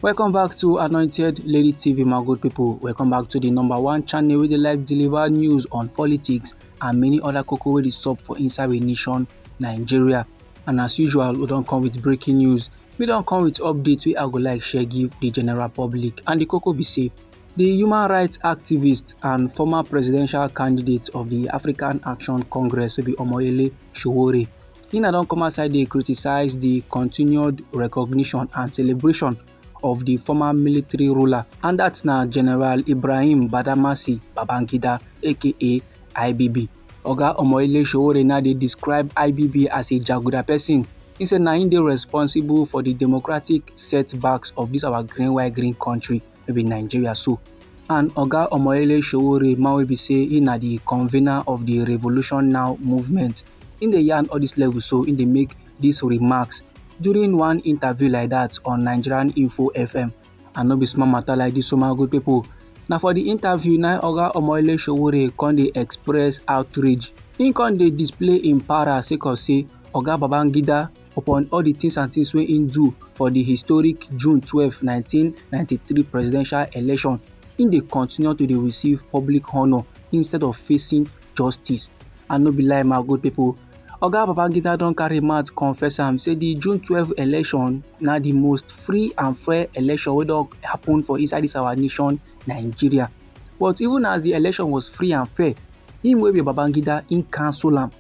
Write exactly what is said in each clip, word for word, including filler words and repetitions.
Welcome back to Anointed Lady T V, my good people. Welcome back to the number one channel wey dey like deliver news on politics and many other koko wey dey sup for inside we nation, Nigeria. And as usual, we don come with breaking news. We don come with update wey I go like share give the general public. And the koko be say, the human rights activist and former presidential candidate of the African Action Congress, wey be Omoyele Sowore, he na don come outside dey criticize the continued recognition and celebration of the former military ruler, and that's na General Ibrahim Badamasi Babangida, A K A I B B. Oga Omoyele Sowore now dey describe I B B as a jaguda person. He say na him dey responsible for the democratic setbacks of this our green white green country, wey be Nigeria so. And Oga Omoyele Sowore, man wey be say he na the convener of the Revolution Now movement, he dey yarn all this level, so he dey make these remarks during one interview like that on Nigerian Info F M. And no be small matter like this, so my good people. Na for the interview na Oga Omoyele Sowore come dey express outrage. He come dey display him para sake of say Oga Babangida, upon all the things and things wey he do for the historic June twelve, nineteen ninety-three presidential election, he dey continue to dey receive public honour instead of facing justice. And no be lie, my good people, Oga Babangida don carry mouth confess am say the June twelve election na the most free and fair election wey don happen for inside this our nation, Nigeria. But even as the election was free and fair, him wey be Babangida, he cancel am.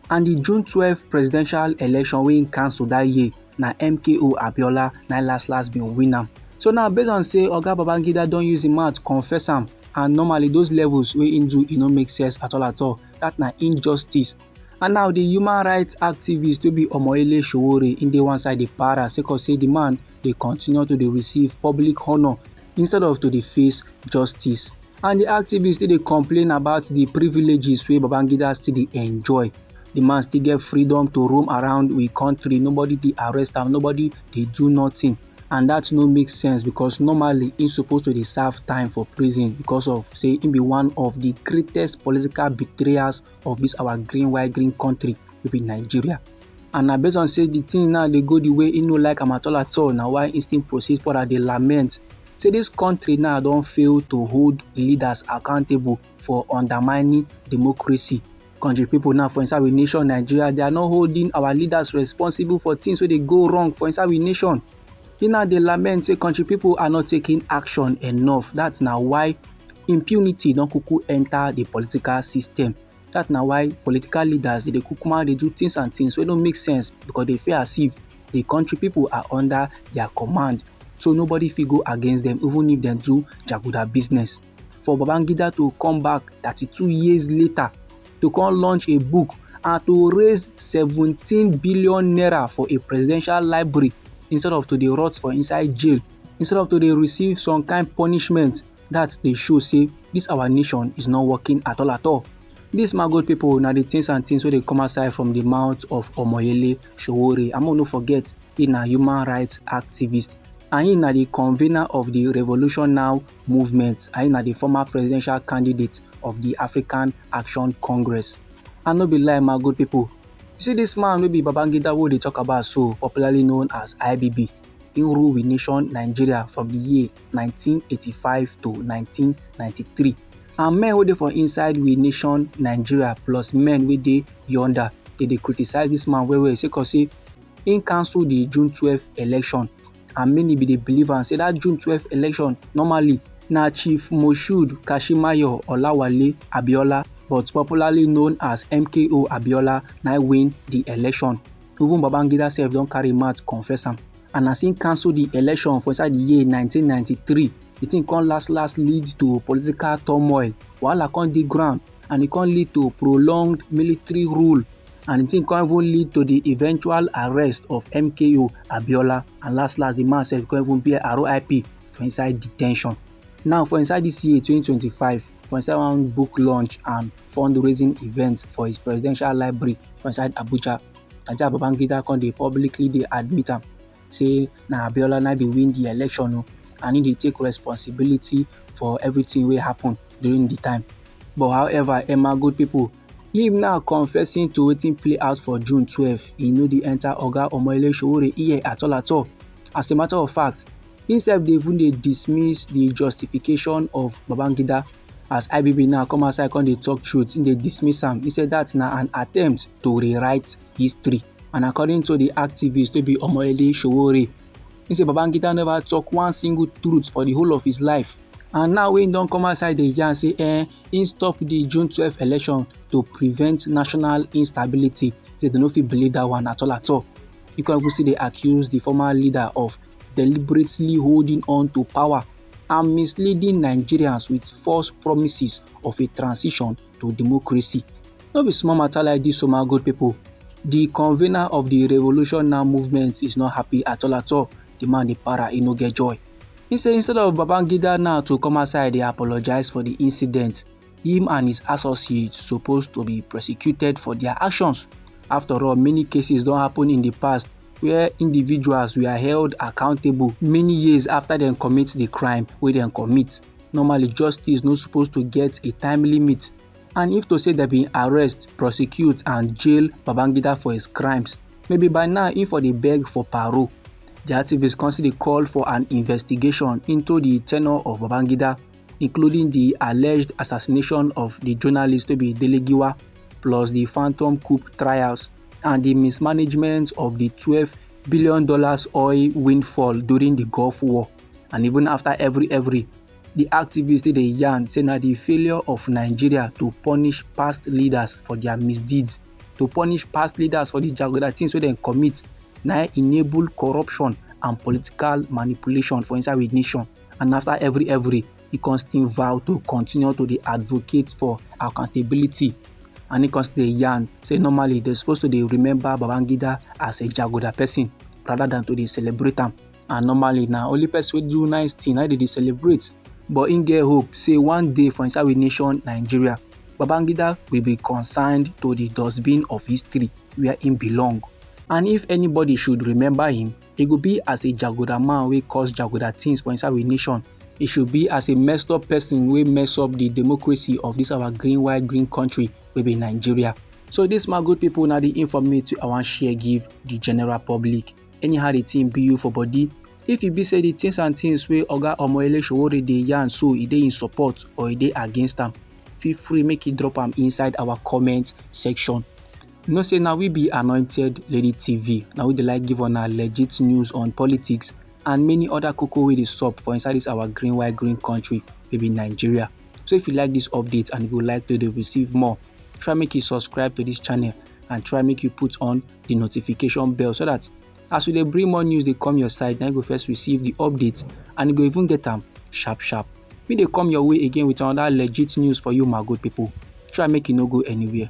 And the June twelve presidential election wey he cancel that year, na M K O Abiola na last last bin win am. So now, based on say Oga Babangida don use him mouth confess am, and normally those levels wey he do, e no make sense at all at all. That na injustice. And now the human rights activist wey be Omoyele Sowore, he dey one side dey para sake of say the man dey continue to dey receive public honour instead of to dey face justice. And the activist still dey complain about the privileges wey Babangida still dey enjoy. The man still get freedom to roam around we country, nobody dey arrest am, nobody dey do nothing. And that no make sense, because normally he suppose to dey serve time for prison because of say he be one of the greatest political betrayers of this our green white green country, wey be Nigeria. And na based on say the thing now dey go the way he no like am at all at all, na why he still proceed further dey lament say this country now don fail to hold leaders accountable for undermining democracy. Country people now for inside we nation, Nigeria, they are not holding our leaders responsible for things wey dey go wrong for inside we nation. He now dey lament say country people are not taking action enough. That's na why impunity don kuku enter the political system. That na why political leaders dey dey kukuma dey do things and things wey no make sense, because they feel as if the country people are under their command, so nobody fit go against them, even if dem do jaguda business. For Babangida to come back thirty-two years later to come launch a book and to raise seventeen billion naira for a presidential library instead of to dey rot for inside jail, instead of to dey receive some kind punishment, that dey show say this our nation is not working at all at all. This, my good people, na the things and things wey dey come outside from the mouth of Omoyele Sowore. And make we no forget, he na human rights activist, and he na the convener of the Revolution Now movement, and he na the former presidential candidate of the African Action Congress. And no be lie, my good people, you see this man wey be Babangida wey dey talk about so, popularly known as I B B, he rule we nation Nigeria from the year nineteen eighty-five to nineteen ninety-three. And men wey dey for inside we nation Nigeria plus men wey dey yonder, they dey criticize this man well well sake of say he cancel the June twelve election. And many be dey believe am say that June twelve election normally na Chief Moshood Kashimayo Olawale Abiola, but popularly known as M K O Abiola, na win the election. Even Babangida sef don carry mouth confess am. And as he cancel the election for inside the year nineteen ninety-three, the thing come last last lead to political turmoil. Wahala come dey ground, and e come lead to prolonged military rule, and the thing come even lead to the eventual arrest of M K O Abiola, and last last the man sef come even bear R I P for inside detention. Now for inside this year twenty twenty-five, for inside one book launch and fundraising event for his presidential library for inside Abuja, Aja Babangida come dey publicly dey admit am say na Abiola na be win the election o, and he dey take responsibility for everything wey happen during the time. But however, Emma, good people, him now confessing to wetin play out for June twelve, e no dey enter Oga Omoyele Sowore ear at all at all. As a matter of fact, Himself dey even dey dismiss the justification of Babangida. As I B B now come outside come dey talk truth, he dey dismiss am. He say that na an attempt to rewrite history. And according to the activist wey be Omoyele Sowore, he say Babangida never talk one single truth for the whole of his life. And now wey he don come outside dey yarn say eh, he stop the June twelve election to prevent national instability, say they no fit believe that one at all at all. You can even see they accuse the former leader of deliberately holding on to power and misleading Nigerians with false promises of a transition to democracy. No be small matter like this, so my good people. The convener of the Revolution Now movement is not happy at all at all. The man dey para, he no get joy. He say instead of Babangida now to come outside dey apologize for the incident, him and his associates suppose to be prosecuted for their actions. After all, many cases don happen in the past where individuals were held accountable many years after dem commit the crime wey dem commit. Normally, justice no suppose to get a time limit. And if to say dem bin arrest, prosecute and jail Babangida for his crimes, maybe by now he for dey beg for parole. The activists come still dey call for an investigation into the tenure of Babangida, including the alleged assassination of the journalist wey be Dele Giwa, plus the phantom coup trials and the mismanagement of the twelve billion dollars oil windfall during the Gulf War. And even after every every, the activists still dey yarn say na the failure of Nigeria to punish past leaders for their misdeeds, to punish past leaders for the jaguda things wey dem commit, na enable corruption and political manipulation for inside we nation. And after every every, he come still vow to continue to dey advocate for accountability. And he come still dey yarn say normally they suppose to dey remember Babangida as a jaguda person rather than to dey celebrate am. And normally na only person wey do nice thing na dey dey celebrate. But he get hope say one day for inside we nation Nigeria, Babangida will be consigned to the dustbin of history where he belong. And if anybody should remember him, e go be as a jaguda man wey cause jaguda things for inside we nation. E should be as a messed up person wey mess up the democracy of this our green white green country wey be Nigeria. So this my good people na the informate I wan share give the general public. Anyhow the thing be you for body, if e be say the things and things wey Oga Omoyele Sowore dey yarn so e dey in support or e dey against am, feel free make you drop am inside our comment section. You know say na we be Anointed Lady T V, na we dey like give una legit news on politics and many other koko wey dey sup for inside this our green white green country wey be Nigeria. So if you like this update and you go like to dey receive more, try make you subscribe to this channel and try make you put on the notification bell so that as we dey bring more news dey come your side, na you go first receive the update and you go even get am sharp sharp. We dey come your way again with another legit news for you, my good people. Try make you no go anywhere.